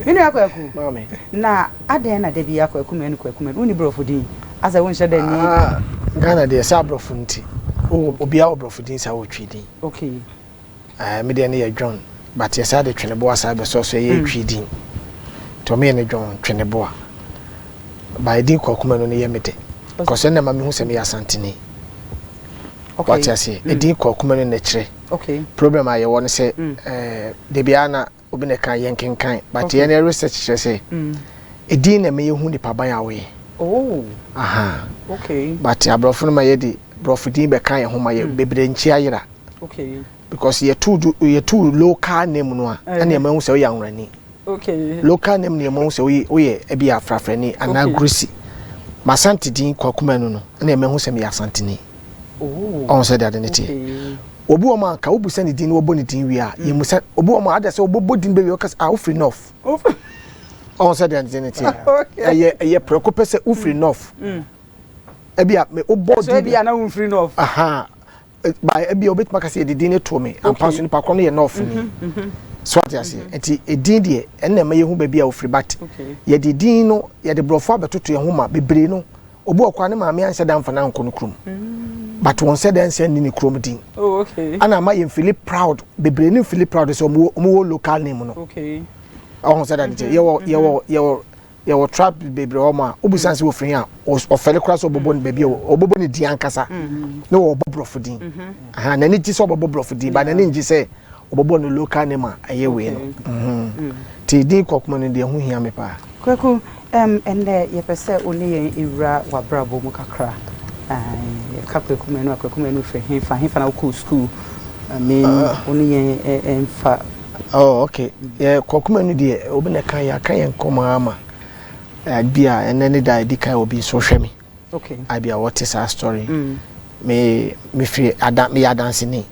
Me nua Kwaku, Maame. Na adɛn na da biara Kwaku Manu, Kwaku Manu, wonni borɔfo din? Asɛ wonhyɛ da nni. Ah, Ghana deɛ sɛ aborɔfo nti, wowɔ obiara wɔ borɔfo din saa wɔ Twi din. Okay. Eh, me deɛ no yɛ John, but yɛsan de Tweneboa saa bɛsɔ so ɛyɛ Twi din. Nti wɔn yɛ no John Tweneboa. Ba edin Kwaku Manu no yɛ me dɛ. Because ɛna ma mehu sɛ meyɛ Asanteni. Okay. Wate aseɛ? Edin Kwaku Manu na ɛkyerɛ. Okay. Problem a yɛwɔ no sɛ, eh, da biara na obi na ɛka yɛn kenkan but okay. yɛn research kyerɛ sɛ edin na ɛma yɛhu nipa ban a woyɛ. Oh. Aha. Okay. But aborɔfo no ma yɛde borɔfo din bɛka yɛn ho ma yɛ bebree nkyi ayera. Okay. Because yɛtu yɛtu local name no a ɛna ɛma ehu sɛ woyɛ anwurani. Okay. Local name na ɛma ehu sɛ woyɛ woyɛ ebi afrafrani anaa okay. Grusi. Masante din Kwaku Manu no ɛna ɛma ehu sɛ meyɛ Asanteni. Oh. Ɔho sɛ de ade ne teɛ. Okay. Obi wɔ mu a nka wobusa ne din na wɔbɔ ne din wie a, yɛmmusa. Obi wɔ mu a ada sɛ wɔbɛbɔ din bɛwie ɔka sɛ ah wofiri North. Ɔho sɛ deɛ ne teɛ. Ɛyɛ ɛyɛ prɛko pɛ sɛ wofiri North. Ebi a me wobɔ So din. ebi a na womfiri North. Aha. Ba ebi a obetumi aka sɛ yɛde din no too me. Ampa nso nipa korɔ no yɛ North ni. So ate aseɛ. Nti edin deɛ ɛno na ɛma yɛhu baabi a wofiri but yɛde din no yɛde borɔfo abɛtoto yɛn ho ma bebree no. Obi wɔ koraa ne maame anhyɛ da amfa no ankɔ no kurom. But wɔn sɛ dɛ nsɛ nni ne kurom din. Oh, okay. Ana ama yɛn feel proud. Bebree ne feel proud sɛ ɔmo ɔmo wɔ local name no. Okay. Ɔho sɛ dade kyɛ. Yɛwɔ yɛwɔ yɛwɔ yɛwɔ tribe bebree wɔ mo a obusan sɛ wɔfiri a ɔfɛle koraa sɛ ɔbɛbɔ ne baabi a ɔbɛbɔ ne din ankasa. Na ɔbɔ borɔfo din. Aha n'ani gye sɛ ɔbɛbɔ borɔfo din ba n'ani ngye sɛ ɔbɛbɔ ne local name a ɛyɛ wei no. Ti din kɔkoma no deɛ ho hia me paa. Kwaku, ɛnnɛ yɛpɛ sɛ wo ne yɛn wura w'abrabɔ mu kakra. Yɛka Kwaku Manu a, Kwaku Manu firi hefa? Hefa na wokɔɔ sukuu? I mean, wo ne yɛn mfa. Oh, okay. Yɛ Kwaku Manu deɛ, obi na ɛka yɛaka yɛn nkɔmmɔ ama. Bi a ɛnnɛ ne da a ɛdi kan obi nso hwɛ me. Okay. Abi a wɔte saa story. Me mefiri adan meyɛ adanseni.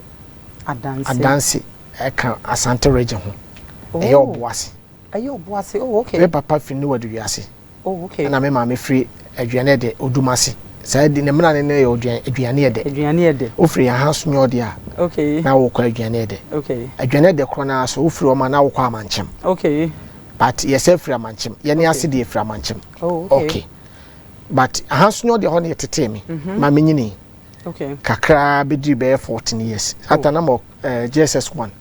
Adanse. Adanse ɛka Asante region ho. Ɛyɛ Ɔboase. Ɛyɛ Ɔboase, oh okay. Me papa firi Newadu wiase. Oh okay. Ɛna me maame firi Aduane Ɛdɛ, Odumase. Saa di ne mmena ne ne yɛ Aduane Ɛdɛ. Aduane Ɛdɛ. Wofiri Ahasonyɔ deɛ a. Okay. Na wokɔ Aduane Ɛdɛ. Okay. Aduane Ɛdɛ korɔ naa so wofiri hɔ ma na wokɔ Amankyem. Okay. But yɛsɛ firi Amankyem. Yɛne ase deɛ firi Amankyem. Oh okay. Okay. But Ahasonyɔ deɛ hɔ na yɛtetee me. Ma menyini. Okay. Kakra bɛdiri bɛyɛ 14 years. Ata na mɔ JSS 1.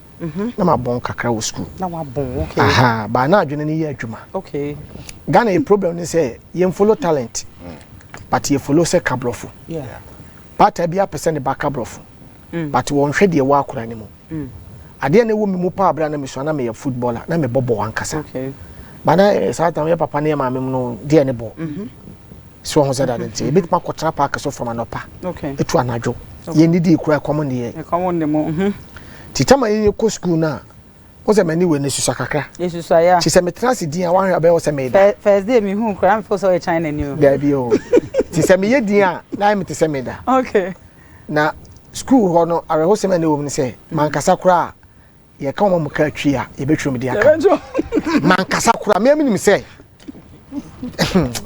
Na ma bɔn kakra wɔ school. Na wa bɔn, okay. Aha, ba na adwene no yɛ adwuma. Okay. Ghana yɛ problem ne sɛ yɛn follow talent. But yɛ follow sɛ kabrɔfo. Yeah. Pata bi apɛ sɛ ne ba kabrɔfo. But wɔn hwɛ deɛ wɔ akora ne mu. Adeɛ na ɛwɔ me mu paa abira na mesua na meyɛ footballer na mebɔ bɔɔl ankasa. Okay. Ba na saa tam yɛ papa ne yɛ maame mu no deɛ ne bɔ. So ho sɛ dade nti ebitumi akɔtena park so from anɔpa. Okay. Etu anadwo. Yɛn didi kura ɛkɔm ne yɛ. Ɛkɔm ne mo. Ti tama yɛn kɔ school na wo sɛ m'ani wɔ ne susua kakra. Esusua ya. Ti sɛ metena ase din a wahwɛ abɛyɛ sɛ meda. First day mi hu kura mi fo sɛ ɔyɛ China ni o. Dabi o. Ti sɛ meyɛ din a na ayɛ me te sɛ meda. Okay. Na school hɔ no awerɛhosɛm a ɛna wɔ mu ne sɛ mankasa koraa yɛka wɔn mu ka twi a yɛbɛtwerɛ mu de aka. Mankasa koraa mmea mi nim sɛ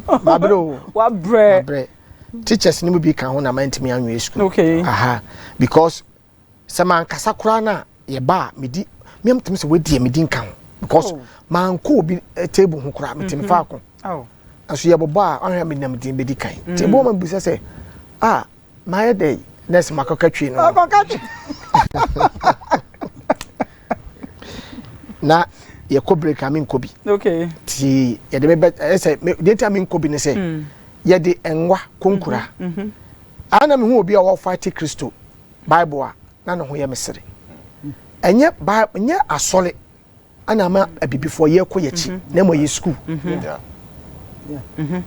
mabrɛ o. Wabrɛ. Mabrɛ. Teachers no mu bi ka ho na mantumi anwie school. Okay. Aha because sɛ mankasa koraa na yɛba a medi mmea mi tumi sɛ wɔadi a medi nka ho because mankɔ obi table ho koraa metumi faako. Nso yɛbobɔ a ɔhwɛ mi nam din bɛdi kan. Nti ebi wɔn ma bisa sɛ ah mayɛ dɛ nurse makɔka twi no. Makɔka twi. Na yɛkɔ break a menkɔ bi. Okay. Ti yɛde me bɛ ɛyɛ sɛ me deɛ nti a menkɔ bi ne sɛ yɛde ngwa konkura. Ana mehu obi a ɔwɔ fight Kristo Bible a na ne ho yɛ me sere. Ɛnyɛ Bible nyɛ asɔre ana ama abibifoɔ yɛkɔ yɛkyi na mmom yɛ school.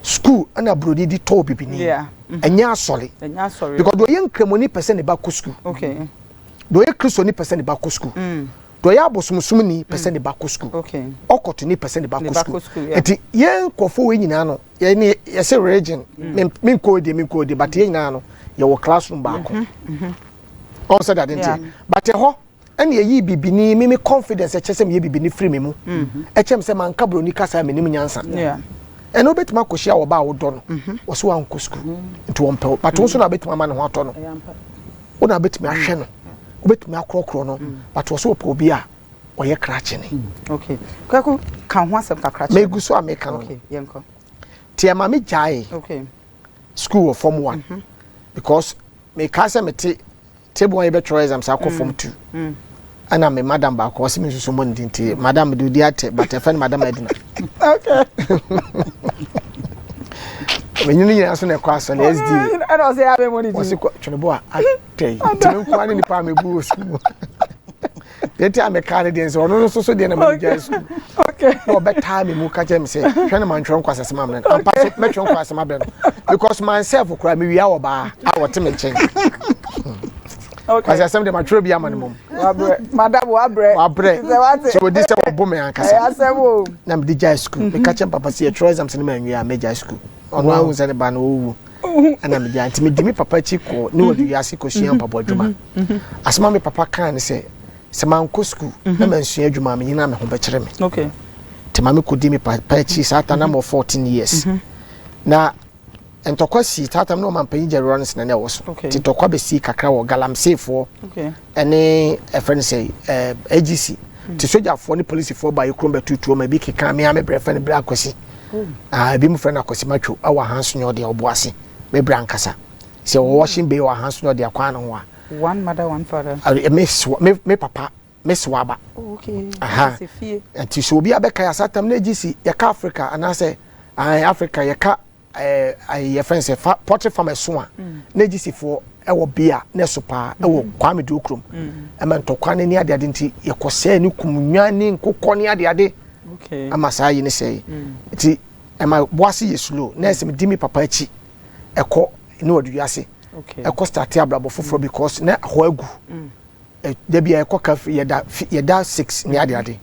School ana buroni di tɔɔ bibini. Ɛnyɛ asɔre. Because deɛ ɔyɛ nkramoni pɛ sɛ ne ba kɔ school. Okay. Deɛ ɔyɛ kristoni pɛ sɛ ne ba kɔ school. Deɛ ɔyɛ abosomsomni pɛ sɛ ne ba kɔ school. Ɔkɔtoni pɛ sɛ ne ba kɔ school. Nti yɛn nkurɔfoɔ wei nyinaa no yɛne yɛsɛ religion menkɔ deɛ menkɔ deɛ but yɛn nyinaa no yɛwɔ classroom baako. Ɔn sɛ dade nti but ɛhɔ ɛna yɛyi bibini me me confidence ɛkyɛ sɛ meyɛ bibini firi me mu. Ɛkyɛ me sɛ manka buroni kasa a menim nyansa. Ɛna wobɛtumi akɔhyia wɔ ba a wodɔ no wɔ so wankɔ school nti wɔmpɛ wo but wo nso na wobɛtumi ama ne ho atɔ no. Wo na wobɛtumi ahwɛ no wobɛtumi akorɔkorɔ no but wɔ so wɔpɛ obi a Ɔyɛ krakyene. Okay. Kwaku ka ho asɛm kakra kyerɛ. Megu so a meka no. Okay, yɛnkɔ. Nti ɛma me gyae. Okay. School wɔ form 1. Because meka sɛ mete table a yɛbɛtwerɛ exams akɔ form 2. Ɛna me madam baako ɔsɛ me nsusu mmɔ ne din nti madam de odi atɛ but ɛfɛ no madam Edna. Okay. Menyini nyinaa so na ɛkɔ asɔre SDA. Ɛna ɔsɛ yɛ abɛn mɔ ne din. Ɔsɛ twene bo a atɛ yi. Nti me nkoa ne nipa a mebu wɔ sukuu mu. Deɛ ti a meka ne deɛ sɛ ɔno nso so deɛ na mede gyae sukuu. Okay. Na ɔbɛtaa me mu ka kyerɛ me sɛ hwɛ no mantwerɛ nkwasasɛm abrɛ no. Ampa so mɛtwerɛ nkwasasɛm abrɛ no. Because myself koraa mewia wɔ baa a wɔte me nkyɛn. Okay. Kwasasɛm deɛ matwerɛ bi ama no mmom. Wabrɛ. Madam wabrɛ. Wabrɛ. Sɛ wate. Sɛ wɔdi sɛ wɔbo me ankasa. Ɛyɛ asɛm o. Na mede gyae sukuu. Meka kyerɛ papa sɛ yɛtwerɛ exams no manwie a mɛgyae sukuu. Ɔno ahu sɛ ne ba no ɔwu. Ɛna megyae. Nti medi me papa akyi kɔ ne wɔde wiase kɔsua mpaboa adwuma. Asɛm a me papa kaa ne sɛ sɛ mankɔ sukuu na mansua adwuma a menyina me ho bɛkyerɛ me. Okay. Nti ma mekɔdi me papa akyi saa ta na mewɔ 14 years. Na ntɔkwa sii saa tam na ɔma mpanyin Jerry Rawlings na na ɛwɔ so. Okay. Nti ntɔkwa bɛsii kakra wɔ Galamseyfoɔ Okay. ɛne ɛfrɛ no sɛ AGC. Nti sogyafoɔ ne polisifoɔ ba yɛ kurom bɛtutuo ma ebi keka me a me brɛ fɛ no brɛ akwasi. Ah, ebi mu frɛ no akwasi matwo ɛwɔ ahanso nyɛ ɔde ɔbo ase me brɛ ankasa. Sɛ ɔwɔ washing bay wɔ ahanso nyɛ ɔde akwan no ho a. One mother, one father. Me sewa me papa me sewa aba. Oh, okay. Aha. Sɛ fie. Nti sɛ obi abɛka yɛ asatam na AGC yɛka Africa anaasɛ Africa yɛka yɛfrɛ no sɛ fa poultry farm ɛso a na AGC foɔ ɛwɔ bea na ɛso paa ɛwɔ Kwame Duo kurom. Ɛma ntɔkwa ne ne adeade nti yɛkɔsɛɛ ne kum nwan ne nkokɔ ne adeade. Okay. Ama saa yi ne sɛe. Nti ɛma boase yɛ slow na ɛsɛ medi me papa akyi ɛkɔ ne wɔde wiase. Okay. Ɛkɔ start abrabɔ foforɔ because na hɔ agu. Da bi a ɛkɔ ka yɛda 6 ne adeade.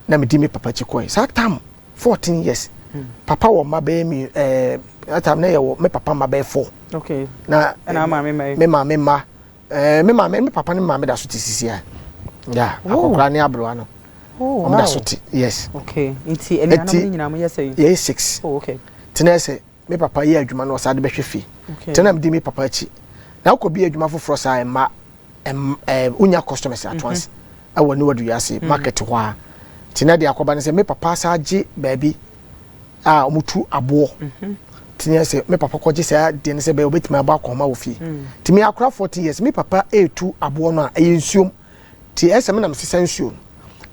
Na medi me papa akyi kɔe. Saa tam 14 years. Papa wɔ mma bɛyɛ mi that time na yɛwɔ me papa mma bɛyɛ 4. Okay. Na ɛna maame mma yi. Me maame mma me maame me papa ne maame da so te sisi a. Yeah, akɔkora ne aberewa no. Oh, wow. Da so te. Yes. Okay. Nti enuanom ne nyinaa mo yɛ sɛ. Yɛ 6. Oh, okay. Nti na sɛ me papa yɛ adwuma no ɔsa de bɛhwɛ fie. Okay. Nti na me di me papa akyi. Na wokɔ bi adwuma foforɔ saa ɛma unya customers at once. Ɛwɔ ne wadu yase market hɔ a. Nti na de akɔba ne sɛ me papa saa gye baabi a ɔmo aboɔ. Nti na sɛ me papa kɔgye saa deɛ ne sɛ bɛyɛ obetumi abɔ akɔnma wɔ fie. Nti me akora 40 years me papa etu aboɔ no a ɛyɛ nsuom. Nti ɛsɛ me na me sesa nsuo no.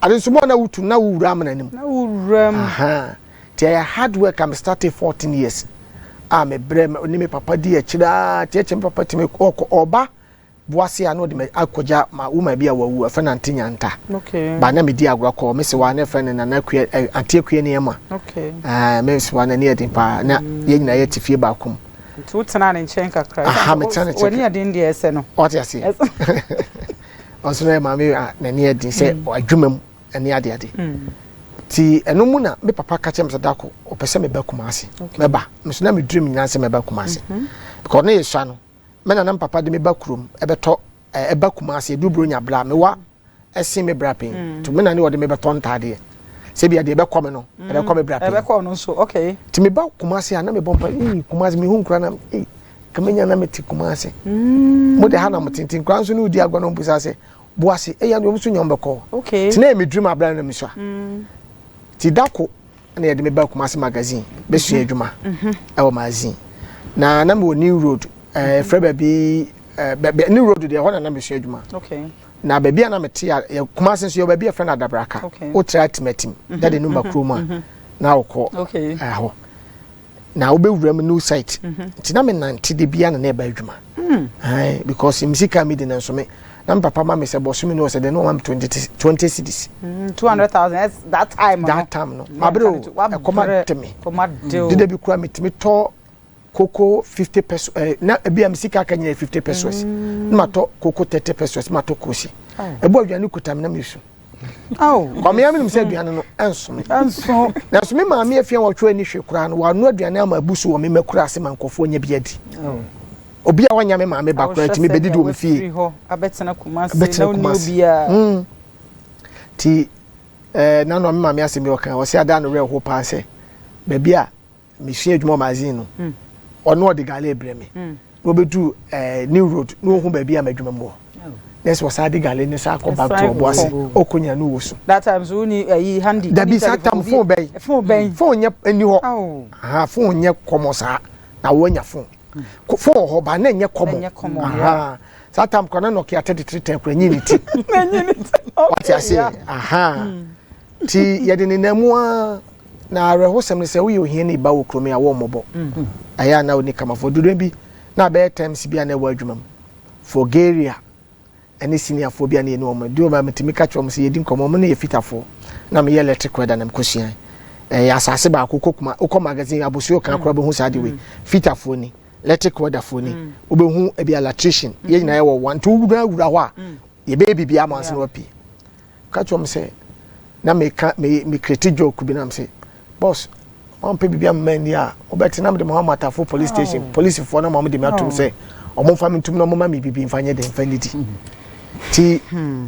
Ade nso mo na wutu na wura amena nim. Na wura mu. Aha. Nti ɛyɛ hard work a me started 14 years. A me brɛ ne me papa di akyire a nti ɛkyɛ me papa tumi ɔkɔ ɔba boase a na ɔde me akɔgya ma woman bi a wawu ɛfɛ na ante nyanta. Okay. Ba na me di agorɔ kɔ me se wa na ɛfɛ ne nana akua ante akua ne ɛma. Okay. Me se wa na ne yɛ den paa na yɛn nyinaa yɛ te fie baako mu. Nti wotena ne nkyɛn kakra. Aha, me tena ne nkyɛn. W'ani yɛ den deɛ ɛsɛ no. Ɔte ase. Ɔnso na maame a n'ani yɛ den sɛ adwuma mu ɛne ade ade. Ti ɛno mu na me papa ka kyerɛ me sɛ dako ɔpɛ sɛ meba Kumasi. Mɛba. Me so na me dream nyinaa sɛ mɛba Kumasi. Because ne yɛ sua no. Me na na papa de me ba kurom ɛbɛtɔ ɛba Kumasi edu bro nya bra me wa ɛsen me bra pɛn. To me na ne wɔde me bɛtɔ ntaadeɛ. Sɛ bia deɛ ɛbɛkɔ me no ɛbɛkɔ me bra pɛn. Ɛbɛkɔ no nso okay. Ti me ba Kumasi a na me bɔ mpa Kumasi me hu nkura na kamenya na me te Kumasi. Mo de ha na mo tenten nkura nso ne odi agorɔ na mbusa sɛ boase ɛyɛ no nso nyɔm bɛkɔ. Okay. Ti na me dream abra na me sua. Ti dako na yɛde me ba Kumasi magazine bɛsua adwuma ɛwɔ magazine. Na na me wɔ New Road frɛ baabi New Road deɛ hɔ na na mesua adwuma. Okay. Na baabi a na mete a Kumasi nso yɛ baabi a frɛ no Adabraka. Okay. Wotra atimatim. Dade no mba kurom a na wokɔ Okay. hɔ. Na wobɛwura mu new site. Nti na me nante de bia na na ɛba adwuma. Because msika mi de na nso me na me papa ma me sɛ bɔsome no sɛ de no ma 20 cedis. 200,000 that time. That time no. Mabre o ɛkɔma de me. Kɔma de o. Dede bi kura metumi tɔ koko 50 pesos na ebi a msika ka nyina 50 pesos. Na matɔ koko 30 pesos matɔ kosi. Ebu aduane kuta me na mesu. Oh. Kwame ya menim sɛ aduane no ɛnso me. Ɛnso. Na so me maame afia wɔtwe ani hwe koraa no wano aduane ama abusu wɔ me makura ase ma nkɔfoɔ nya bi adi. Obi a wanya me maame ba koraa timi bɛdidi wɔ me fie. Abɛtena Kumasi na wonni obiara. Ti na no me maame asɛm bi ɔka ɔsɛ ada no werɛ ho paa sɛ baabi a mesua adwuma magazine no ɔno ɔde gale brɛ me. Na ɔbɛdu New Road na ɔhu baabi a m'adwuma mu wɔ. Na ɛsɛ wɔsan de gale ne saa kɔ back to ɔbo ase ɔkɔ nyina no wɔ su. That time so woni ayi handy. Dabi saa tam phone bɛyi. Phone bɛyi. Phone nyɛ ɛni hɔ. Aha phone nyɛ kɔmɔ saa na wɔanya phone. Phone wɔ hɔ ba na ɛnyɛ kɔmɔ. Aha saa tam kɔ na Nokia 3310 kura nyi ne ti. Nyi ne ti. Wate ase aha ti yɛde ne nan mu a na awerɛhosɛm ne sɛ woyɛ ohiani ba wɔ kurom yi a wɔmmɔbɔ. Ɛyɛ a na woni kamafoɔ dodoɔ bi na abɛyɛ terms bi a na ɛwɔ adwuma mu. Bulgaria ne seniorfoɔ bi a na yɛne wɔn di wɔn a metumi ka kyerɛ wɔn sɛ yɛdi nkɔmmɔ wɔn ne yɛ fitafoɔ na meyɛ electric welder na mekɔsua ɛyɛ asase baako kɔ kuma wokɔ magazine abosuo kan koraa bɛhu saa de wei fitafoɔ ni electric welderfoɔ ni wobɛhu ebi electrician yɛn nyinaa yɛwɔ wɔn nti wowura wura hɔ a yɛbɛyɛ biribi ama ansa na wapie ka kyerɛ wɔn sɛ na meka me me create joke bi na me sɛ boss wɔn pɛ biribi ama ni a wɔbɛte na mede mo ama atafo police station polisifoɔ na mo de me atum sɛ wɔn mfa me ntum na wɔn ma me biribi mfa nyɛ de mfa nidi ti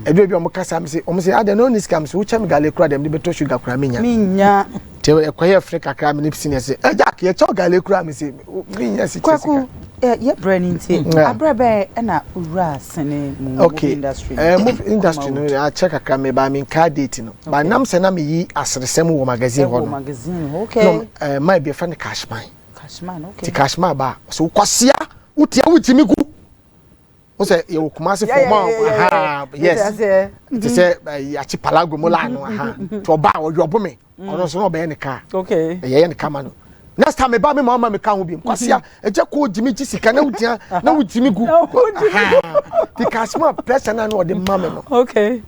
ɛduro bi a wɔn kasa mi sɛ wɔn sɛ adeɛ na ɔni sika mi sɛ wokyɛ mi gale kura deɛ mi de bɛtɔ sugar kura mi nya mi nya te ɛkɔyɛ fere kakra mi ne senior sɛ ɛ Jack yɛ kyɛw gale kura mi sɛ mi nya si kyɛ sika. Yɛ brɛ ni nti abrɛ bɛɛ ɛna owura sene mu movie industry. Ɛɛ movie industry no akyɛ kakra mi ba mi nka date no ba nam sɛ na mi yi aseresɛm wɔ magazine hɔ no. Ɛwɔ magazine hɔ okay. No ɛɛ maa bi yɛfrɛ no Cashman. Cashman okay. Ti Cashman ba so kwasia wotia wotimi gu. Wo sɛ yɛwɔ Kumasi fo ma aha yes te sɛ akyi palago mu line no aha nti ɔba a ɔyɔbo me ɔno nso na ɔbɛyɛ ne kaa ɛyɛ ne kama no next time meba me ma ɔma me ka ho bi kwasia ɛgya kɔ gyimi gye sika na wotia na wotimi gu ti kasima pressure na na ɔde ma me no okay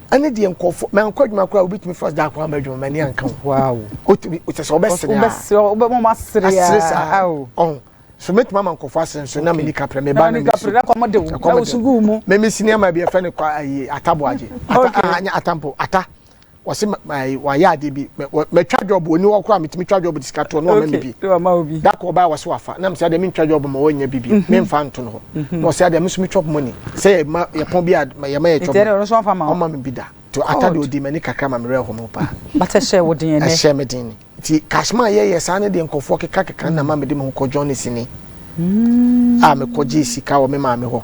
ɛne deɛ nkɔfo mɛ nkɔ adwuma koraa obi tumi first da akɔ ama adwuma mɛ ne anka ho wow otumi sɛ sɛ ɔbɛsere a ɔbɛsere ɔbɛma ɔmo asere a asere saa ɔho so mɛtumi ama nkɔfo asere nso na meni kaprɛ me ba na mesu ɛkɔm de wo na wosu gu mu me me sini ama bi ɛfɛ ne kɔ ayi ataboagye ata anya atampo ata wɔsi wayɛ adeɛ bi mɛtwa job oni hɔ koraa metumi twa job de sika toɔ na ɔma me bi dako ɔbaa wɔsi wafa na mesɛ adeɛ mentwa job ma wɔnyɛ bi bi memfa nto no hɔ na ɔsɛ adeɛ me nso metwa money sɛ yɛma yɛpɔn bi a yɛma yɛ chop ɔma me bi da to ata de odi m'ani kakra ma merɛ hɔ mo paa but ɛhyɛ wo den ɛnɛ ɛhyɛ me den nti cashman yɛyɛ saa ne deɛ nkɔfoɔ keka keka na ma mede me ho kɔ Johnny Sini a mekɔgye sika wɔ me maame hɔ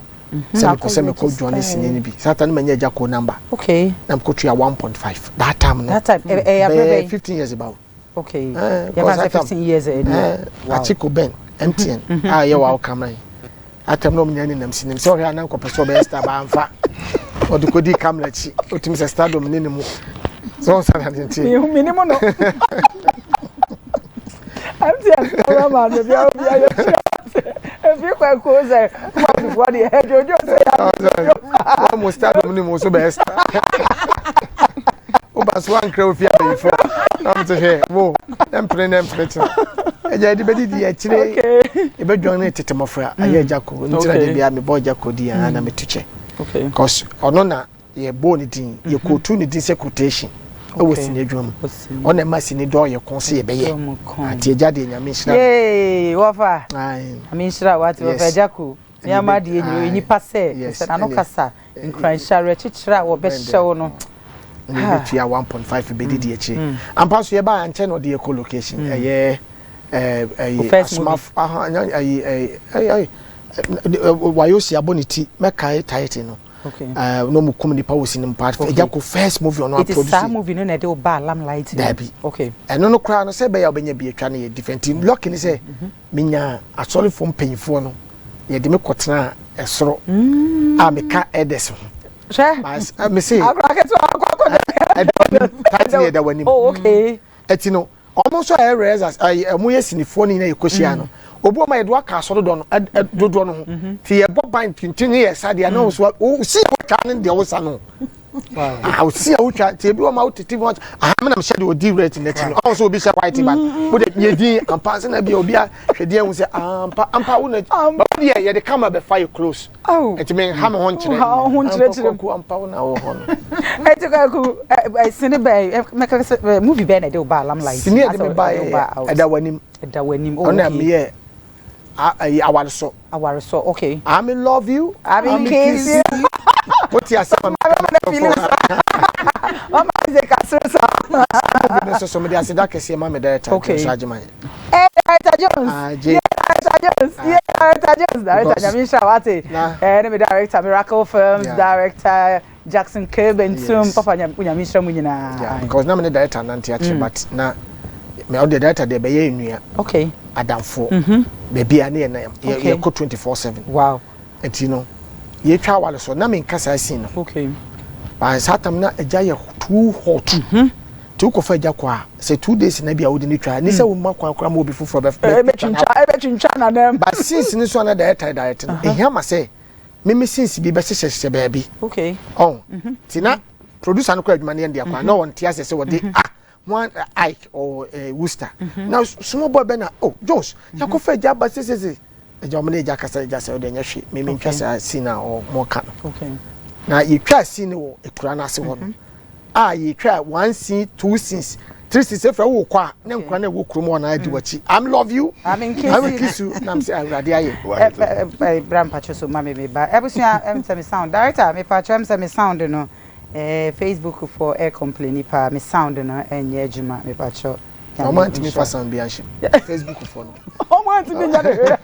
sɛ mepɛ sɛ mekɔ Johnny Sini no bi saa ta no manya agya kɔ number okay na mekɔtua 1.5 that time no that time bɛyɛ 15 years about okay yɛfa sɛ 15 years ɛni Achiko Ben MTN a yɛ wɔ awo camera yi atam na ɔmo nyinaa nenam sinim sɛ ɔhwɛ anan kɔpɛ sɛ ɔbɛyɛ star ba anfa ɔde kɔdi camera akyi otumi sɛ stardom ne ne mu sɛ ɔnsa na ne nti mene mu no MTN cameraman no bia obi ayɛ kyerɛ efi kwaku sɛ kwakufoɔ deɛ ɛdwodwo sɛ yɛ mo stardom ne mu so bɛyɛ star woba so ankra ofi abayifoɔ na ɔmo te hwɛ wo mpene ne mpene kyerɛ ɛgya yɛde bɛdidi akyire yɛbɛdwan ne tete mmɔfra ayɛ agya ko nti na de bia mebɔ agya ko di a na metu kyɛ cause ɔno na yɛbɔɔ ne din yɛkɔtu ne din sɛ quotation ɛwɔ sini adwuma mu ɔna ɛma sini dɔ yɛ kɔn sɛ yɛbɛyɛ ati agya deɛ Nyame nhyira wɔfa Nyame nhyira wate wɔfa agya ko nneɛma deɛ nyina nipa sɛ sɛ n'ano kasa nkuranhyɛ awerɛkyekyerɛ a wɔbɛhyɛ wo no ne bɛtua 1.5 bɛdidi akyire ampa so yɛbaa ankyɛ na ɔde yɛkɔ location ɛyɛ ɛyɛ asomafo ɛyɛ wayosi abɔ ne ti mɛkae title no na ɔmo kum nipa wɔ sinima part ɛgya ko first movie ɔno aproduce saa movie no na ɛde wo ba limelight dabi okay ɛno no koraa no sɛ ɛbɛyɛ a wobɛnya bi atwa no yɛ different lucky ne sɛ menya asɔrefoɔ mpanyinfoɔ no yɛde me kɔtena ɛsoro a meka elders ho hwɛ mese akora ketewa akɔ akɔ title yɛ da w'anim oh okay ɛti no ɔmo nso a ɛyɛ rehearsals ɛyɛ ɔmo yɛ sinifoɔ no nyinaa yɛ kɔhyia no obi wɔn a yɛde waka asɔre dɔ no dodoɔ no ho ti yɛbɔ ban tuntun yɛ sa deɛ na ɔso osi a wotwa ne deɛ wosa no osi a wotwa ti ebi wɔn a wotete wɔn aha mi na mi hyɛ de odi red n'akyi no ɔmo nso obi hyɛ white ban wo de yɛ din ampa nse na bi obi a hwɛ deɛ ehu sɛ ampa ampa wo na ba wo deɛ yɛde kama bɛfa yɛ close nti mi ha mi ho nkyerɛ nkyerɛkyerɛ ku ampa wo na wɔ hɔ no ɛti kwaku sini bɛɛ mɛka sɛ movie bɛɛ na ɛde wo ba limelight sini ɛde mi ba yɛ ɛda w'anim ɛda w'anim ɔna mi yɛ ayi awaresɔ awaresɔ okay I love you I kiss you wote asɛm a mama isaac asere sa movie no nso so mede aseda kɛseɛ ma me director Okay. Jones Agyeman Hey, director Jones J yeah, director Jones yeah. Director James, director Nyame nhyira wate. Eh, ne me director Miracle Films, director Jackson K Bentum, papa Nyame nhyira mu nyinaa. Yeah, because na me ne director nante akyɛ, but na me ɔde director de ɛbɛyɛ nnua. Okay. Adamfo. Baabi a ne yɛ na yɛ kɔ 24/7. Wow. Nti no yɛtwa awale so na menka saa scene no. Okay. Ba saa tam na agya yɛ too hot. Nti wokɔfa agya kɔ a sɛ 2 days na bi a wode ne twa ne sɛ woma kwan koraa ma obi foforɔ bɛtwintwa nanam. But scenes no so a na director direct no ɛhia ma sɛ meme scenes bi bɛhyehyɛhyehyɛ baabi. Ɔn nti na producer no kɔ adwuma no yɛn deɛ kwan na ɔnte asɛ sɛ wɔde ah one Ike or Worcester na small boy bɛ na, oh, Jones yakɔfa agya aba sesese agya ɔmo ne agya kasa, agya sɛ ɔde nyɛ hwee, meme ntwa saa scene a ɔmo ka no. Na yɛtwa scene wɔ ekura no ase hɔ no a yɛtwa one scene, two scenes, three scenes, efra wo kɔ a ne nkura na ɛwɔ kurom hɔ na adi w'akyi, "I'm love you, I'm I'm kiss you," na m sɛ Awurade ayɛ. Bra mpatwo so ma me me ba ebusua ɛm sɛ me sound director me patro ɛm sɛ me sound no Facebook for air complain pa me sound no ɛnyɛ adwuma, me patro. Na ɔmo antumi fa sound bi ahyɛ Facebook fo no. Ɔmo antumi nya de hwɛ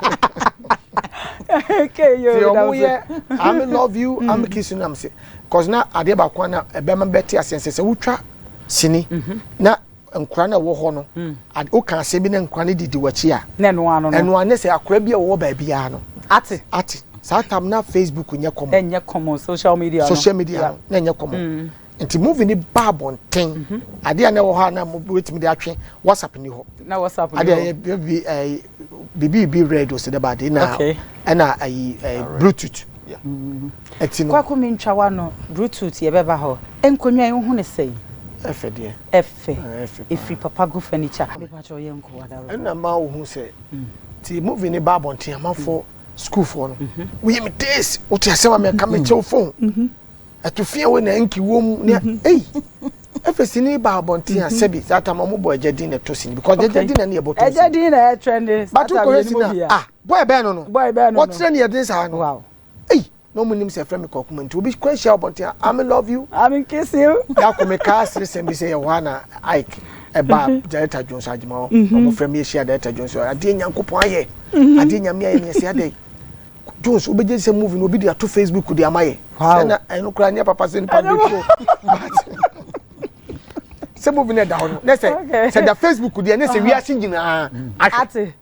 okay yo. Ti ɔmo yɛ "I'm love you, I'm kiss you" na m sɛ cause na adeɛ baako a na ɛbɛma bɛte aseɛ sɛ wotwa sini na nkura na ɛwɔ hɔ no, woka asɛm bi na nkura no didi w'akyi a, na ɛno ano no. Ɛno ano sɛ akora bi a wɔwɔ baabiara no ate. Ate. Saa tam na Facebook nyɛ common. Ɛnyɛ common, social media no. Social media no na ɛnyɛ common, nti movie ni ba abɔnten, adeɛ a na ɛwɔ hɔ a na mo wetumi de atwe, WhatsApp ni hɔ. Na WhatsApp ni adeɛ hɔ. Yɛ bi ɛɛ bibi bi radio sɛ dɛba ade na ɛna ayi Bluetooth ɛti no. Kwako mi ntwa wa no Bluetooth yɛbɛba hɔ. Nkonnwa yi ho ne sɛn? Ɛfɛ deɛ. Ɛfɛ. Ɛfɛ paa. Ɛfiri Papa Go Furniture, mepakyɛ ɔyɛ nkɔ wadaro. Ɛna ma wo hu sɛ ti movie ni ba abɔnten, amanfoɔ sukuufoɔ no woyɛ me days wote asɛm a mɛka mekyɛw phone ɛto fia wo na nki wɔ mu ne ei ɛfɛ sini ba abɔnten a sɛbi saa tam ɔmo bɔ ɛgya din na ɛtɔ sini because ɛgya din na ne yɛ bɔ tɔ ɛgya sini. Din na ɛ trending. But wokɔhwɛ sini a, ah, boy bɛn no no Boy bɛn no no. Wɔkyerɛ ne yɛ den saa no. Ei, na ɔmo nim sɛ ɛfrɛ me kɔkuma nti obi kɔ ahyia abɔnten a, "I'm love you." I'm kiss you. Yàkò mi kaa seresɛm bi sɛ yɛ hɔ a na Ike ɛba director Jones Agyema hɔ, ɔmo frɛ mi ahyia director Jones, adeɛ Nyankopɔn ayɛ, adeɛ Nyame ayɛ mi ɛsɛ adɛ Jones wobɛgye sɛ movie no obi de ato Facebook de ama yɛ. Sɛ na ɛno koraa nyɛ papa sɛ nipa bi to, but sɛ movie no ɛda hɔ no ne sɛ sɛ da Facebook deɛ ne sɛ wiase nyinaa ahwɛ. Ate,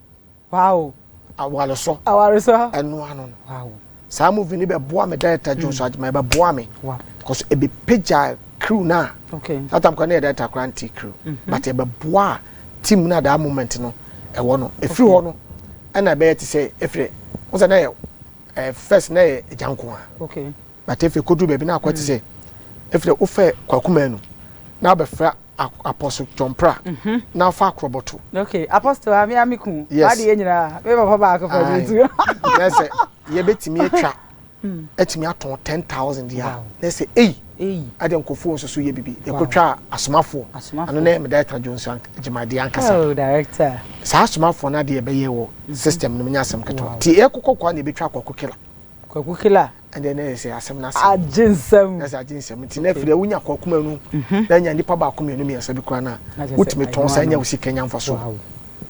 wow. Awaresɔ. Awaresɔ. Ɛno ano no saa movie no bɛboa me, director Jones Agyema ɛbɛboa me because ɛbɛpagya crew na that time kora ne yɛ director kora nte crew, but ɛbɛboa team na that moment no ɛwɔ no ɛfiri hɔ no ɛna ɛbɛyɛ te sɛ ɛfiri wo sɛ na yɛ first na yɛ agya nko a but ɛfiri koduru baabi na akɔ te sɛ ɛfiri wofɛ Kwaku Manu na wabɛfrɛ Apostle John Pra na afa akorɔbɔto. Okay, Apostle ami ami kun. Yes. Adi yɛ nyinaa me papa baako fɛ Aye. mi tu. Na sɛ yɛbɛtumi atwa atumi atɔn 10,000 deɛ a na sɛ ei eyi ade nkurɔfoɔ nso so yɛ bibi yɛkɔtwa asomafoɔ. Asomafoɔ. Ano na yɛ me director Jones Agyeman ankasa. Oh, director. Saa asomafoɔ no adeɛ ɛbɛyɛ wɔ system no mu nyɛ asɛm ketewa, nti yɛkokɔ kɔ a na yɛbɛtwa Kwaku Killer. Kwaku Killer. Ɛdeɛ na yɛ sɛ asɛm no asɛm agye nsɛm. Na sɛ agye nsɛm nti na afiri a wonya Kwaku Manu na anya nipa baako mmienu mmiɛnsa bi koraa no a Na kyerɛ sɛ wotumi tɔn ɛno saa nya ano. wo sika nya mfa so.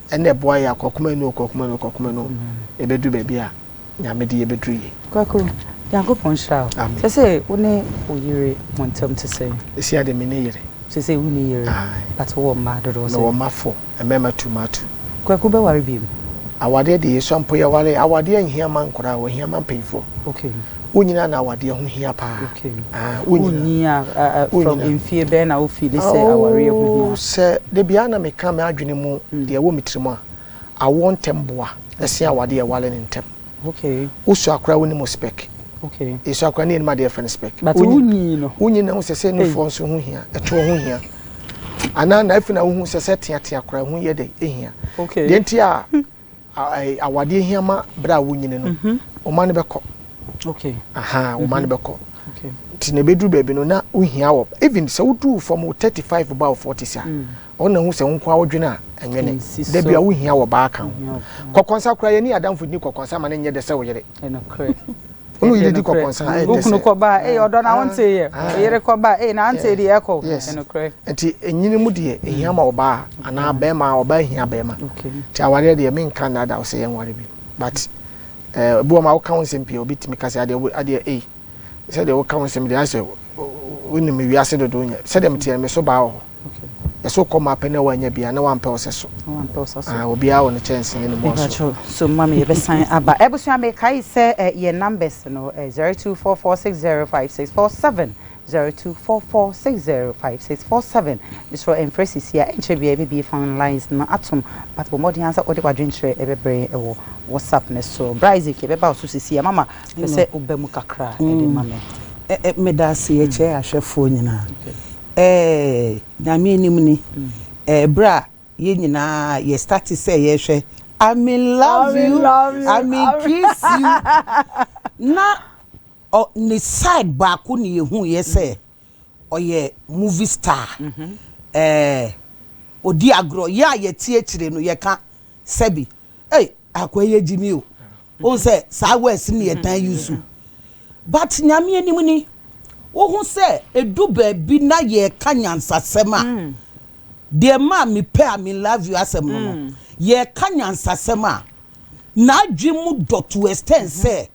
Ɛna ɛboa yɛ a Kwaku Manu, Kwaku Manu, Kwaku Manu ɛbɛduru baabi a Nyame de yɛbɛduru yie. Kwaku, Nyankopɔn nhyira wo. Amen. Sɛ wo ne wo yere mo ntam te sɛ? Ɛsi ade me ne yere. Sɛ wo ne yere? Aye. But wowɔ mmaa dodoɔ sɛ? Mewɔ mma four, mmarima two, mmaa two. Kwaku, bɛware bio? Awadeɛ deɛ yɛsua mpo yɛware, awadeɛ nhia ma nkwadaa, wɔhia ma mpanyinfoɔ. Wo nyinaa na awadeɛ ho hia paa. Ah, wo nyinaa. Wonyi a Wo from nyinaa. mfie bɛn na wofili sɛ awareɛ ho Oh, hia? sɛ de bia na meka me adwene mu deɛ ɛwɔ me tirim a, awoɔ ntɛm boa ɛsen awadeɛ ɛwale ne ntɛm. Wosua akora wo nim spec. Yɛsua akora ne yɛnim adeɛ yɛfrɛ no spec. But wonyi no. Wonyi na wo sɛ nufoɔ nso ho hia, ɛtoɔ ho hia anaa na afi na wohu sɛ teatea koraa ho yɛ dɛ ɛhia. Deɛ nti a awadeɛ hia ma berɛ a wonyini no, ɔma no bɛkɔ. Aha, ɔma no bɛkɔ nti na ɛbɛduru baabi no na wohia wɔ even sɛ woduru fam wo 35 ba wo 40 sa ɔna hu sɛ wo nko a wodwene a ɛnwene. Nsi da so. bi a wohia wɔ baa ka ho. Wohia wɔ kɔkɔnsa koraa yɛne adamfo ni kɔkɔnsa ma no nyɛ dɛ sɛ wo yere. Ɛnokorɛ. Wo ne wo yere di kɔkɔnsa a ɛyɛ dɛ Wo kunu sɛ kɔba a, ei, ɔdɔ na wonte yɛ. Ah. Wo yere kɔba a, ei, na ante deɛ ɛkɔ. Yes. Ɛnokorɛ. Nti ɛnyini mu deɛ ɛhia ma ɔbaa anaa bɛrima a ɔbaa hia bɛrima. Nti awareɛ deɛ menka nnaadaa wo sɛ yɛnware bi, but Ɛɛ ebi wɔ ma woka ho nsɛm pii a obi tumi ka sɛ adeɛ adeɛ ei sɛdeɛ woka ho nsɛm deɛ ayɛ sɛ wonim wiase dodo nyɛ sɛdeɛ meteɛ no me so baa wɔ hɔ. Yɛsɛ wokɔ ma pɛ na woanya bi a na wampɛ wo sɛ so. Ah, obiara wɔ ne kyɛnse ne ne mu aso. So ma me yɛbɛsan aba. Abusua mekae sɛ yɛn numbers no 0244605647 0244605647 Mesrɛ ɛmfrɛ sisi a ɛnkyɛ biara yɛbɛbie phone lines no atom but bɔ mmɔden ara sɛ wode w'adwenkyerɛ ɛbɛbrɛ yɛn ɛwɔ WhatsApp no so. Bra Isaac yɛbɛba wo so sisi a mama pɛ sɛ woba mu kakra de ma me. Medase yɛkyɛɛ ahwɛfoɔ nyinaa. Nyame anim ni ɛberɛ a yɛn nyinaa yɛ starte sɛ yɛhwɛ I'm in love you, I'm in kiss you na ne side baako ne yɛhu yɛ sɛ ɔyɛ movie star ɛɛ odi agorɔ yɛ a yɛte akyire no yɛka sɛbi ei akɔ yɛ gyimi o ohun sɛ saa words ne yɛtan use but Nyame anim ni wohu sɛ edu baabi na yɛka nyansasɛm a deɛ maa mepɛ a me love you asɛm no no yɛka nyansasɛm a n'adwe mu dɔ to extent sɛ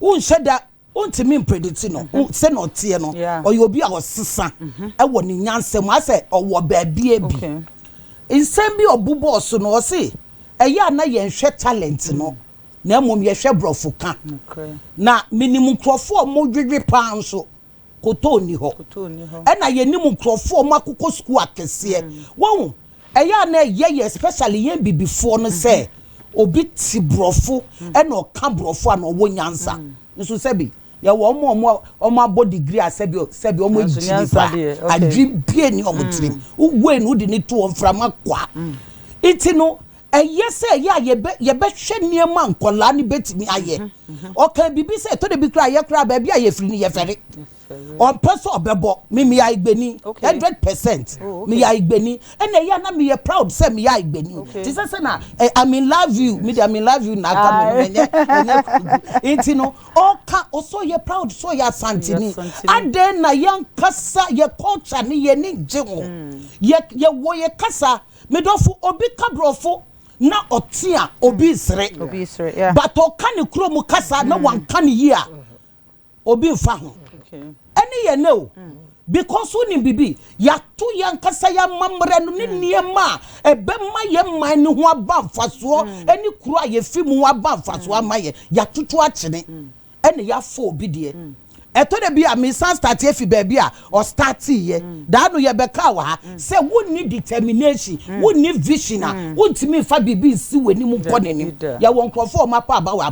wonhyɛ da wontumi mpredicti no sɛ na ɔteɛ no. Ɔyɛ obi a ɔsesa ɛwɔ ne nyansɛm asɛ ɔwɔ baabi bi nsɛm bi ɔbobɔɔ so no ɔse ɛyɛ a na yɛnhwɛ talent no na mmom yɛhwɛ borɔfo ka na menim nkurɔfoɔ a ɔmo paa nso koto ni hɔ ɛna yɛnim nkurɔfoɔ a ɔmo akokɔ sukuu akɛseɛ wɔn ɛyɛ a na ɛyɛ yɛ especially yɛn bibifoɔ no sɛ obi te borɔfo ɛna ɔka borɔfo a na ɔwɔ nyansa nso sɛbi yɛwɔ ɔmo abɔ degree a sɛbi sɛbi ɔmo egyi nipa adwi bie ni ɔmo tirim wowue no wode ne to wɔn mframa kwa nti no ɛyɛ sɛ ɛyɛ a yɛbɛ yɛbɛhwɛ nneɛma nkɔlaa no bɛtumi ayɛ. Ɔka biribi sɛ ɛtɔ de bi kora yɛ kora baabi a yɛfiri no yɛfɛre ɔmpɛ sɛ ɔbɛbɔ me meyɛ Ayigbeni 100%. Meyɛ Ayigbeni ɛna ɛyɛ a na meyɛ proud sɛ meyɛ Ayigbeni te sɛ na I'm in love you me de I'm in love you na aka me no ɛnyɛ ɛnyɛ nti no ɔka ɔsɔ yɛ proud sɛ ɔyɛ Asanteni adɛn na yɛnkasa yɛ culture ne yɛ ne ngye ho yɛ yɛwɔ yɛ kasa medɔfo obi ka borɔfo na ɔte a obi sere but ɔka ne kurom kasa na wanka ne yie a obi nfa ho ɛne yɛ ne o because wonim bibi yɛato yɛn kasa yɛ amammerɛ no ne nneɛma a ɛbɛma yɛn man no ho aba mfasoɔ ɛne kuro a yɛfi mu ho aba mfasoɔ ama yɛ yɛatoto akyene ɛne yɛafɔ obi deɛ ɛtɔ da bi a mesan start afi baabi a ɔstart yɛ daa no yɛbɛka wɔ ha sɛ wonni determination, wonni vision a wontumi nfa biribi nsi w'anim nkɔ n'anim. Yɛwɔ nkurɔfoɔ a ɔmo apɔ aba wɔ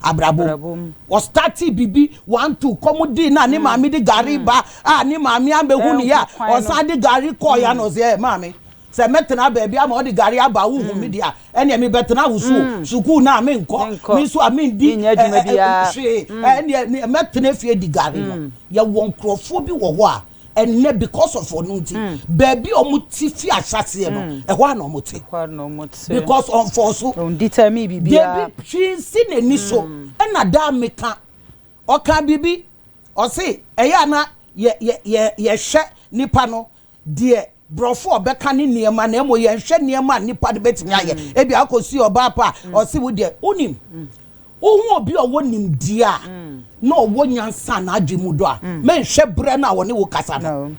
abrabɔ mu ɔstart biribi one two kɔm di na ne maame de gari ba a ne maame abɛhu ne yɛ a ɔsan de gari kɔɔ ya na ɔsɛ ɛ maame sɛ mɛtena baabi ama ɔde gari aba wohu mi di a ɛnea mi bɛtena wo so sukuu na mi nkɔ mi nso a mi ndi hwee ɛnea mɛtena fie di gari no. Yɛwɔ nkurɔfoɔ bi wɔ hɔ a ɛnɛ because of ɔno nti baabi a wɔn ti fi ahyɛseɛ no ɛhɔ a na wɔn te because ɔnfɔ so deebi hwee nsi n'ani so ɛna daa meka ɔka biribi ɔse ɛyɛ ana yɛ yɛ yɛ yɛhwɛ nipa no deɛ borɔfo ɔbɛka ne nneɛma na emo yɛnhwɛ nneɛma a nipa no bɛtumi ayɛ. Ebi akɔsi ɔbaa pa a ɔse wo deɛ wonim wohu obi a ɔwɔ nimdeɛ a na ɔwɔ nyansa na adwe mu do a mɛnhwɛ berɛ no a ɔne wo kasa no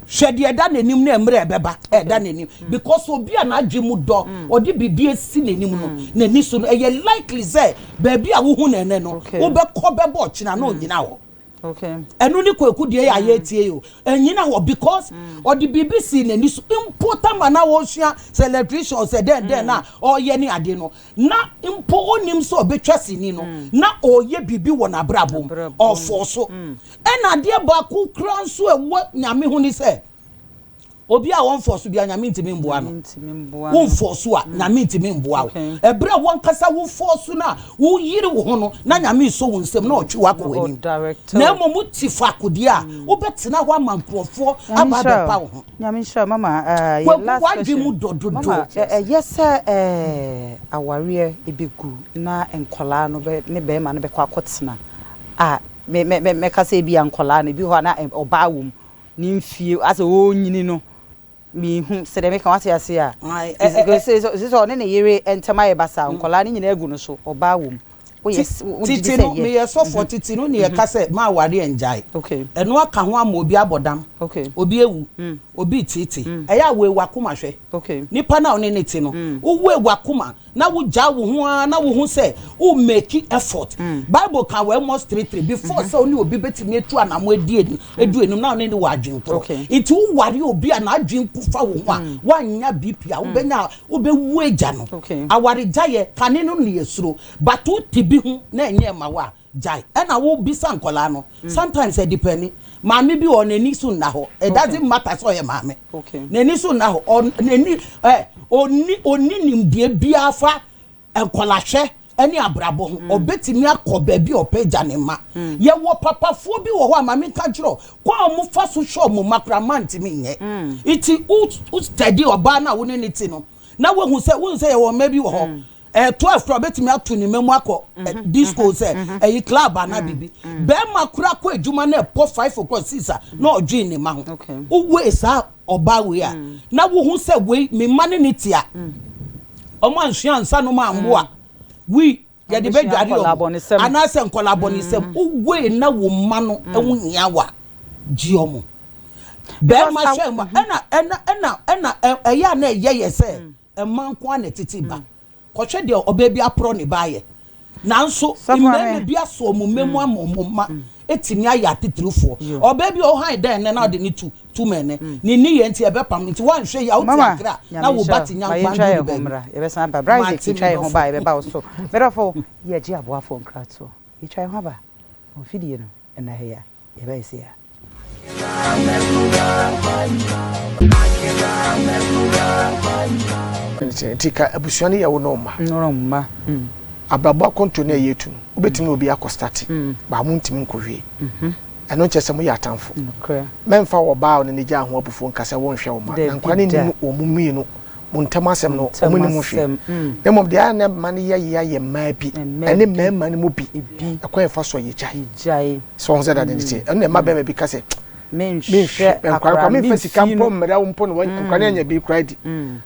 hwɛ deɛ ɛda n'anim na mmerɛ ɛbɛba ɛda n'anim because obi a n'adwe mu dɔ ɔde biribi esi n'anim no n'ani so no ɛyɛ likely sɛ baabi a wohu n'ɛnɛ no wobɛkɔ bɛbɔ ɔkyena na onyina hɔ. Ɛno ne Kwaku deɛ yɛ a yɛtie yi o ɛnyina hɔ because ɔde biribi si n'ani so mpo tama na wɔresua sɛ electrician sɛ dɛn dɛn na ɔreyɛ ne ade no na mpo onim sɛ ɔbɛtwa sini no na ɔreyɛ biribi wɔ n'abrabɔ mu ɔfɔ so. Ɛna adeɛ baako kura nso ɛwɔ Nyame ho ne sɛ obi a wɔmfɔ so bia Nyame ntumi mboa no. Womfɔ so a Nyame ntumi mboa wo. Ɛberɛ a wɔnkasa wofɔ so no a woyere wo ho no na Nyame so wo nsɛm na ɔtwe wakɔ w'anim na mmom wote faako deɛ a wobɛtena hɔ ama nkurɔfoɔ aba abɛpa wo ho. Nyame nhyira mama. Yɛ last question mu dɔ dodo. Mama ɛyɛ sɛ awareɛ ɛbɛgu na nkɔlaa no bɛ ne bɛrima no bɛkɔ akɔtena a mɛka sɛ ebi a nkɔlaa no ebi hɔ a na ɔbaa wɔ mu ne mfie asɛ ɔnyini no mihu sɛ deɛ meka wate ase a sɛ ɔne ne yere ntɛm ayɛ basa nkɔlaa no nyinaa agu no so ɔbaa wɔ mu. Woyɛ wogye di Tete sɛ no, ɛyɛ? meyɛ sɔfoɔ, tete no ne yɛka sɛ ma awareɛ ngyae. Ɛno aka ho ama obi abɔ dam, obi awu, obi reteetee. Ɛyɛ a wei w'akoma hwɛ. Nipa no a wo ne no te no, wo wei w'akoma na wo gyaa wo ho ara na wo hu sɛ wo make effort. Bible ka wɔ Amos 3:3, before sɛ wo ne obi bɛtumi atu anamɔ adi adu anim na wo ne no wɔ adwene korɔ. Nti wo ware obi a n'adwene ku fa wo ho a, woannya BP a, wobɛnya, wobɛwu agya no. Awaregyaeɛ, kane no ne yɛsuro. But wo te bi ho na ɛnyɛ mma wo a, gyae. Ɛna wo bisa nkwadaa no, sometimes ɛdepɛni. Maame bi wɔ hɔ, n'ani so nna hɔ. It doesn't matter sɛ ɔyɛ maame. N'ani so nna hɔ. Ɔ, n'ani, ɛ, ɔnni, ɔnni nimdeɛ biara fa nkwadaa-hwɛ ne abrabɔ ho. Ɔbɛtumi akɔ baabi a ɔpɛ agya ne mma. Yɛwɔ papafoɔ bi wɔ hɔ a, ma menka nkyerɛ wo, kwan a wɔfa so hwɛ wɔn mma koraa, mma ntumi nyɛ. Nti wo, wo study ɔbaa no a wo ne no te no, na woahu sɛ, wohu sɛ yɛwɔ mma bi wɔ hɔ, 12 koraa ɔbɛtumi ato ne mma mu akɔ disco sɛ ɛyi club anaa biribi. Bɛrima koraa kɔ adwuma na ɛpɔ 5 o'clock 6 a na ɔdwen ne mma ho. Wowei saa ɔbaa wei a na wohu sɛ wei me mma ne ne te a ɔmo ansua nsa nom amboa wi yɛde bɛdware ɔmo anaasɛ nkɔla abɔnesɛm. Wowei na wo mma no ho hia wa gye ɔmo. Bɛrima hwɛ mma ɛna ɛna ɛna ɛna ɛyɛ a na ɛyɛ yɛ sɛ mmaa nko ara na ɛtete ba. Kɔhwɛ deɛ ɔbaa bi aporɔ ne ba ayɛ. Nanso mmarima bi asɔ wɔn mma mu ama wɔn mma atumi ayɛ atitirifoɔ. Ɔbaa bi ɔhan dɛn nnɛ na ɔde ne tu tu ma ɛnnɛ. Ne nneyɛɛ nti ɛbɛpam no. Nti woanhwɛ yie a wote Accra na wo ba te Mama, Nyankpan yɛntwa duru yɛn ho baabi. mmra. Yɛbɛsan aba. Bra Isaac, Mate me yɛtwa yɛn ho ba a dɔfo. yɛbɛba wo so. Me dɔfo, yɛgye aboafoɔ nkratoɔ. Yɛtwa yɛn ho aba. Wɔn fidie no, ɛnna ha yi a. Yɛbɛyɛ sei a. Nti ka abusua no yɛ wo ne wo mma. Ne wo mma. Abrabɔ akɔntuo no a yɛretu no, wobɛtumi ne obi akɔ starte, but montumi nkɔwie. Ɛno nkyerɛ sɛ moyɛ atamfo. Mɛmfa ɔbaa a ɔne no gyaa ho abufuo nka sɛ wonhwɛ wo mma. Na nkwadaa no nnim wɔn mmienu mo ntam asɛm no, wɔn nnim ho hwee. Na mmom deɛ ayɛ na ɛma no yɛ yea yɛ mmaa bi ne mmarima no mu bi ɛkwan yɛfa so a yɛgyae. So wɔn sɛ dade ne teɛ. Ɛno na ɛma bɛrima bi ka sɛ menhwɛ nkwadaa koraa memfa sika mpo mmerɛ wo mpo na nkwadaa no anya bi koraa di.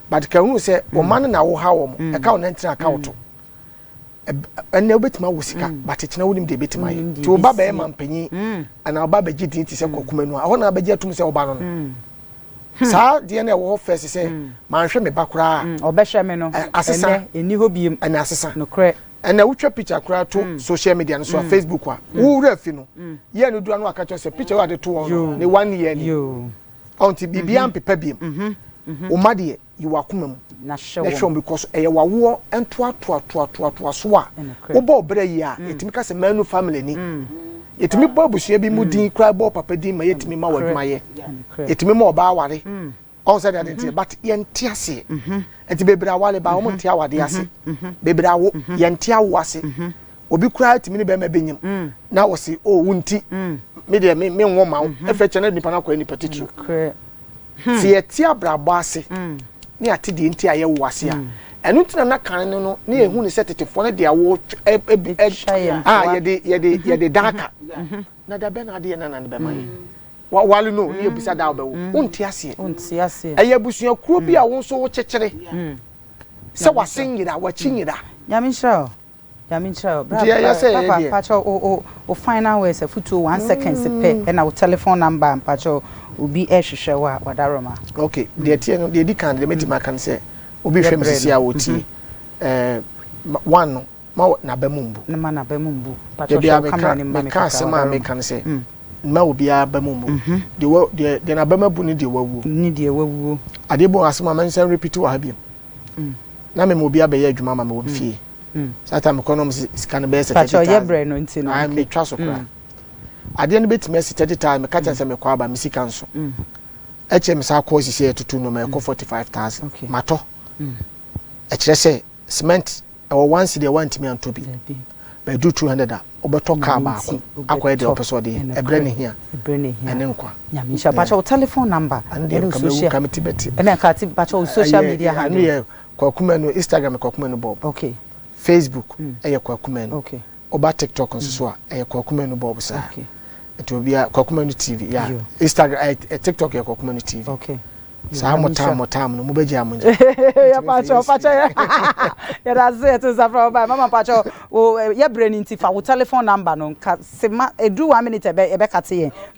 But ka hunu sɛ wɔn mma no na woha wɔn, ɛka wo nantin aka wo to. Ɛnɛ wobɛtumi awo sika mm. but kyena wonim deɛ ɛbɛtumi ayɛ nti wo ba bɛyɛ mampanyin mm. anaa wo ba bɛgye din te sɛ mm. Kwaku Manu a ɛhɔ na abɛgye atum sɛ ɔba no no hmm. saa deɛ no ɛwɔ hɔ fɛs sɛ manhwɛ me ba koraa ɔbɛhwɛ me no asesa ɛnni hɔ biem ɛna asesa nokorɛ ɛnna wotwa picture koraa to social media no so a Facebook a wowura fi no yɛ no dura no aka kyerɛ sɛ picture wo ade to wɔn no ne one year ni ɔnti biribiara mpepa biem wo ma deɛ yi w'akoma mu na hwɛ wɔn because ɛyɛ w'awoɔ ntoatoatoatoatoaso a wobɔ wo bra yie a mm. yɛtumi ka sɛ manu family ni mm. yɛtumi bɔ abusua bi mu mm. din koraa bɔ papa din ma yɛtumi ma w'adwuma yɛ yɛtumi ma ɔbaa aware ɔn sɛ deɛ ade nteɛ but yɛnte aseɛ mm-hmm. nti bebree aware ba wɔn mm-hmm. nte awadeɛ ase mm-hmm. bebree awo yɛnte awo ase obi koraa tumi ne bɛrima bɛnyim na wɔsi o oh, wo nti me deɛ me me nwo ma wo ɛfɛ kyɛ na nipa no akɔyɛ nipa titiriw Sɛ yɛte abrabɔ ase ne yɛate deɛ nti a yɛwo ase a, ɛno nti na na kan no no na yɛhu no sɛ tetefoɔ no de awo a yɛde yɛde yɛde dan ka. Na da bɛn na adeɛ nana no bɛma yɛ? Wawale no ne yɛbisa da a wobɛwo. Wonte aseɛ. Ɛyɛ abusuakuo bi a wo nso wokyekyere sɛ w'ase nyera, w'akyi nyera. Nyame nhyira wo. Nyame nhyira wo. Bra Nti ɛyɛ sɛ papa yɛyɛ deɛ. mpakyɛw wo wo wo final words afutuo one seconds pɛ ɛna wo telephone number mpakyɛw obi ɛrehwehwɛ wo a wadaroma. Ok deɛ ɛteɛ no deɛ ɛdi kan deɛ mɛtumi aka ne sɛ obi rehwɛ me Yɛbrɛ sisi no. a ɔretie ɛɛ one no ma n'aba mu mbu. Ma n'aba mu mbu. Da Mpakyɛw hwɛ biara wo camera meka no mu ma me meka kakra asɛm a wadaroma. meka ne sɛ mma obiara aba mu mbu. Deɛ wa deɛ deɛ n'aba mu abu ne deɛ wawuo. Ne deɛ wawuo. Adeɛ bi wɔ hɔ asɛm a mɛnsan repeat wɔ ha biom. Na mema obi abɛyɛ adwuma ama me wɔ me fie. Saa time mekɔ na ɔmo se sika no bɛyɛ sɛ 30,000. brɛ no nti no. Ayi metwa so koraa. Adeɛ no bɛtumi asi 30,000 meka kyerɛ sɛ mekɔ aba me sika nso. Ɛkyɛ me saa kɔɔ sisi ɛtutu nneɛma ɛkɔ 45,000. Matɔ. Ɛkyerɛ sɛ cement ɛwɔ one cedi a wantumi antɔ bi. Bɛduru 200 a wobɛtɔ car baako akɔyɛ deɛ wopɛ sɛ ɔde yɛ. Ɛbrɛ ne hia. Ɛne nkwa. Nyame nhyira. Pakyɛ wo telephone number. Ɛno deɛ nka mɛwu ka me ti bɛte. Ɛna nka ti pakyɛ wo social media handle. Ɛno yɛ Kwaku Manu, Instagram yɛ Kwaku Manu Bob. Okay. Facebook ɛyɛ Kwaku Manu. Okay. Woba TikTok nso so a ɛyɛ Kwaku Manu Bob saa. Okay. Nti obiara Kwaku Manu TV yeah. Instagram TikTok yɛ Kwaku Manu TV. Okay. Saa mo tam, mo tam no, mobɛgye a mo ngye. Yɛpakyɛ, pakyɛ, yɛda ase. Yɛto nsa frɛ wo ba mama. Pakyɛ wo, yɛbrɛ no nti fa wo telephone number no nka sema ɛduru one minute, ɛbɛkate yɛn.